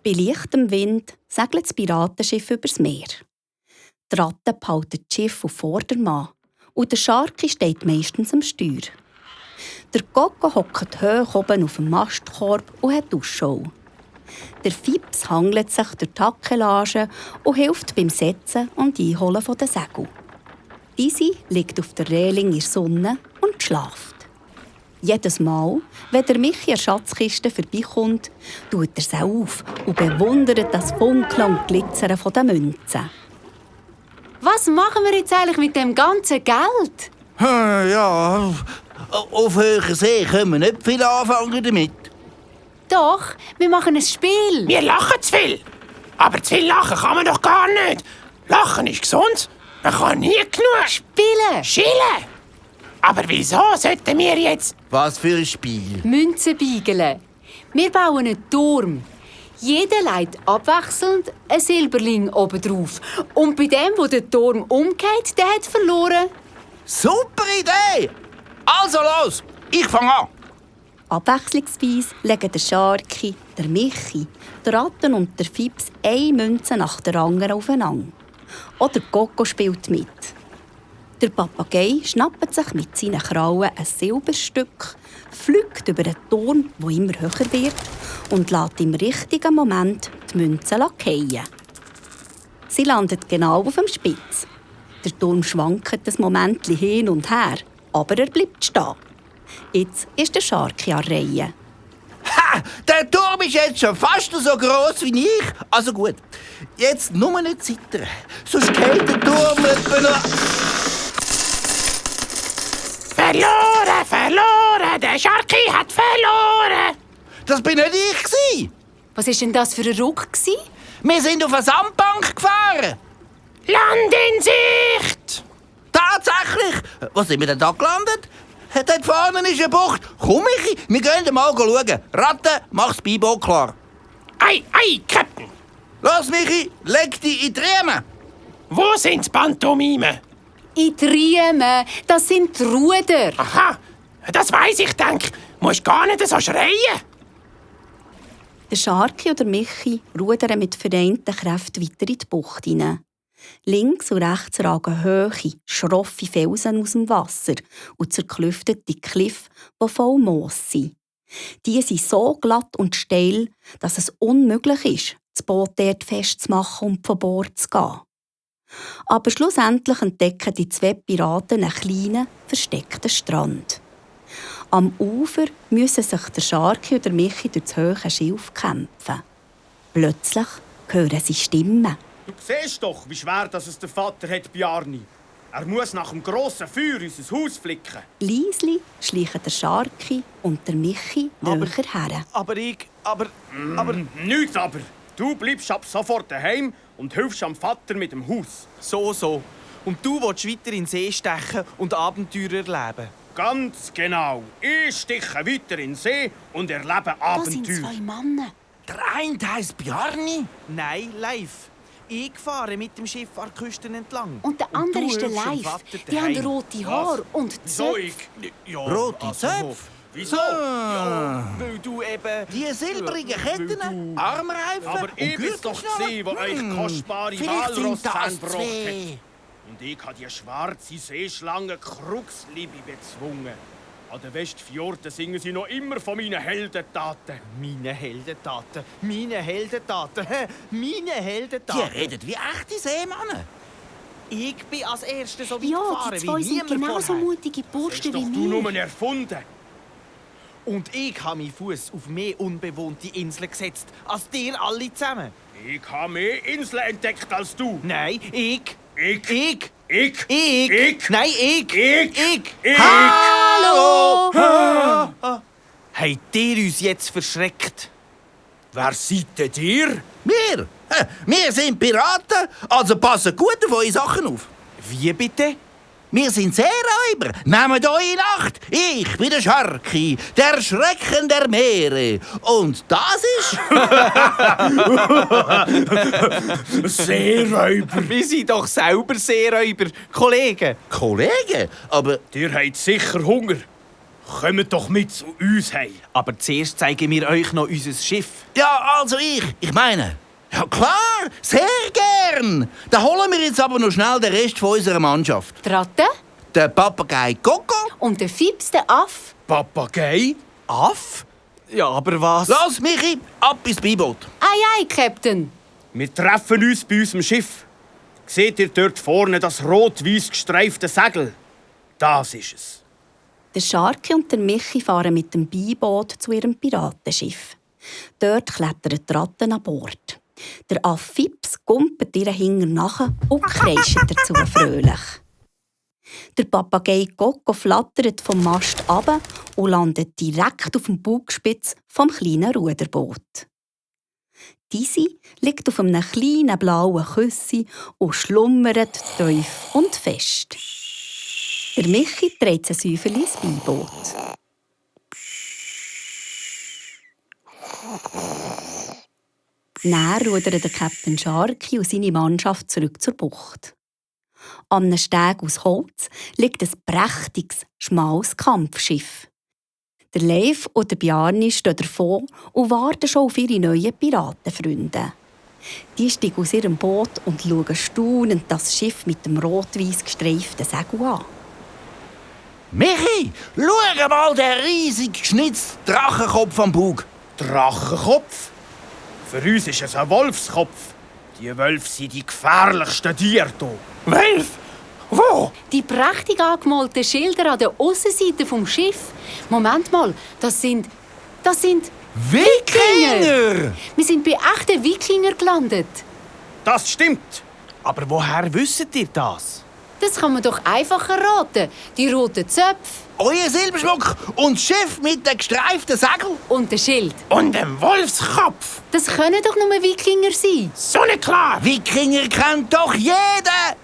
Bei leichtem Wind segelt das Piratenschiff übers Meer. Die Ratte behalten das Schiff auf Vordermann und der Scharki steht meistens am Steuer. Der Coco hockt hoch oben auf dem Mastkorb und hat Ausschau. Der Fips hangelt sich durch die Hakkelage und hilft beim Setzen und Einholen der Segel. Isi liegt auf der Reling in der Sonne und schlaft. Jedes Mal, wenn der Michi an der Schatzkiste vorbeikommt, tut er sie auf und bewundert das Funkeln und Glitzern der Münzen. Was machen wir jetzt eigentlich mit dem ganzen Geld? Ja, auf höherer See können wir nicht viel anfangen damit. Doch, wir machen ein Spiel. Wir lachen zu viel. Aber zu viel lachen kann man doch gar nicht. Lachen ist gesund. Man kann nie genug Spielen. chillen. Aber wieso sollten wir jetzt... Was für ein Spiel. Münzen beigeln. Wir bauen einen Turm. Jeder legt abwechselnd ein Silberling oben drauf. Und bei dem, wo der Turm umgeht, der hat verloren. Super Idee! Also los, ich fange an. Abwechslungsweise legen der Scharki, der Michi, der Ratten und der Fips eine Münze nach der anderen aufeinander. Auch der Coco spielt mit. Der Papagei schnappt sich mit seinen Krallen ein Silberstück, fliegt über den Turm, der immer höher wird, und lässt im richtigen Moment die Münze fallen. Sie landet genau auf dem Spitz. Der Turm schwankt ein Moment hin und her, aber er bleibt stehen. Jetzt ist der Scharki an der Reihe. Ha! Der Turm ist jetzt schon fast so gross wie ich. Also gut, jetzt nur nicht zittern. Sonst geht der Turm etwa noch... Verloren, verloren, der Scharki hat verloren. Das bin nicht ich. Was war denn das für ein Ruck? Wir sind auf eine Sandbank gefahren. Land in Sicht. Tatsächlich. Wo sind wir denn da gelandet? Dort vorne ist eine Bucht. Komm, Michi, wir gehen mal schauen. Ratte, mach's Beiboot klar. Ei, ei, Captain. Los, Michi, leg dich in die Riemen. Wo sind die Pantomime? In die Riemen, das sind die Ruder. Aha, das weiss ich, denk. Musst gar nicht so schreien. Der Scharki und der Michi rudern mit vereinten Kräften weiter in die Bucht hinein. Links und rechts ragen hohe, schroffe Felsen aus dem Wasser und zerklüftete Kliffe, die voll Moos sind. Die sind so glatt und steil, dass es unmöglich ist, das Boot dort festzumachen und von Bord zu gehen. Aber schlussendlich entdecken die zwei Piraten einen kleinen, versteckten Strand. Am Ufer müssen sich der Scharki und der Michi durch das hohe Schilf kämpfen. Plötzlich hören sie Stimmen. Du siehst doch, wie schwer das es der Vater hat, Bjarni. Er muss nach dem grossen Feuer unser Haus flicken. Leisli schleichen der Scharki und der Michi näher her. Aber... Nichts aber. Du bleibst ab sofort daheim und hilfst am Vater mit dem Haus. So. Und du willst weiter in den See stechen und Abenteuer erleben? Ganz genau. Ich stiche weiter in den See und erlebe Da sind Abenteuer. 2 Männer. Der eine heisst Bjarni. Nein, live. Ich fahre mit dem Schiff an der Küste entlang. Und der andere du ist der hilfst dem Live. Vater Die haben daheim. rote Haare und Wieso Zöpfe. ich? Ja, Rote also, Zöpfe? Wieso? Ja, weil du eben... Die silbrigen Ketten, Armreifen Aber und ich bin's doch Gürtelschnallen. gsi, wo euch kostbare Vielleicht sind Walrosszähne das gebracht zwei. hat. Und ich habe die schwarze Seeschlange Kruxliebe bezwungen. An den Westfjorden singen sie noch immer von meinen Heldentaten. Meine Heldentaten. Meine Heldentaten. Meine Die Heldentaten. reden wie echte Seemänner. Ich bin als Erster so weit Ja, gefahren die wie zwei sind niemand genauso vorher. mutige Das Burschen hast doch wie du wir. nur erfunden. Und ich habe meinen Fuß auf mehr unbewohnte Inseln gesetzt als dir alle zusammen. Ich habe mehr Inseln entdeckt als du. Nein, ich. Ich. Nein, ich. Hallo! Habt ihr uns jetzt verschreckt? Wer seid denn ihr? Wir? Wir sind Piraten, also passen gut auf eure Sachen auf. Wie bitte? Wir sind Seeräuber, nehmt euch in Acht. Ich bin der Scharki, der Schrecken der Meere. Und das ist... Seeräuber. Wir sind doch selber Seeräuber, Kollegen. Kollege, aber... Ihr habt sicher Hunger. Kommt doch mit zu uns heim. Aber zuerst zeigen wir euch noch unser Schiff. Ja, also ich meine... Ja klar, sehr gern. Dann holen wir jetzt aber noch schnell den Rest von unserer Mannschaft. Die Ratte Der Papagei Coco. und der Fips, der Aff. Papagei? Aff? Ja, aber was? Los, Michi, ab ins Beiboot. Ei, Captain. Wir treffen uns bei unserem Schiff. Seht ihr dort vorne das rot-weiß gestreifte Segel? Das ist es. Der Scharki und der Michi fahren mit dem Beiboot zu ihrem Piratenschiff. Dort klettern die Ratten an Bord. Der Aff Fips gumpert ihren Hinger nach und kreischt dazu fröhlich. Der Papagei Coco flattert vom Mast ab und landet direkt auf dem Bugspitz vom kleinen Ruderboot. Diese liegt auf einem kleinen blauen Küssi und schlummert tief und fest. Der Michi dreht sein Säuferli ins Beiboot. Dann rudern der Captain Sharky und seine Mannschaft zurück zur Bucht. An einem Steg aus Holz liegt ein prächtiges, schmales Kampfschiff. Der Leif und der Bjarni stehen davon und warten schon auf ihre neuen Piratenfreunde. Die steigen aus ihrem Boot und schauen staunend das Schiff mit dem rot-weiß gestreiften Segel an. Michi, schau mal den riesig geschnitzten Drachenkopf am Bug. Drachenkopf? Für uns ist es ein Wolfskopf. Die Wölfe sind die gefährlichsten Tiere hier. Wölf? Wo? Die prächtig angemalten Schilder an der Aussenseite vom Schiff. Moment mal, das sind Wikinger! Wir sind bei echten Wikinger gelandet. Das stimmt. Aber woher wisst ihr das? Das kann man doch einfach erraten. Die roten Zöpfe Euer Silberschmuck und das Schiff mit den gestreiften Segeln. und der Schild. Und dem Wolfskopf. Das können doch nur Wikinger sein. So nicht klar. Wikinger kennt doch jeder!